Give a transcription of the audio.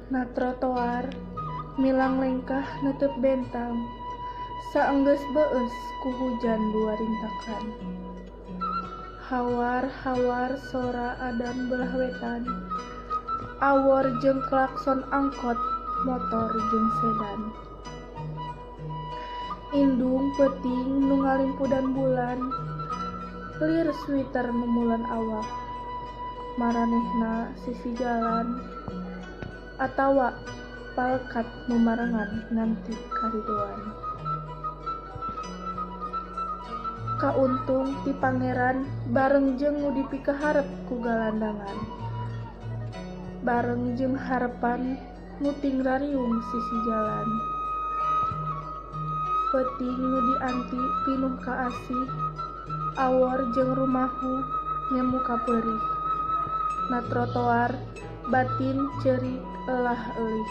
Na trotoar milang lengkah neuteub bentang saenggeus beueus ku hujan duarintakan. Hawar-hawar sora adan beulah wetan, awor jeung klakson angkot motor jeung sedan. Indung peuting nu ngalimpudan bulan, lir switer numulan awak, maranehna sisi jalan atawa palekat mamarengan nganti karidoan. Kauntung ti Pangeran bareng jeung nu dipikaharep ku galandangan, bareng jeung harepan nu tingrariung sisi jalan. Peuting nu dianti pinuh kaasih, awor jeung rumahu ngemu kapeurih. Na trotoar batin ceurik elah-eulih.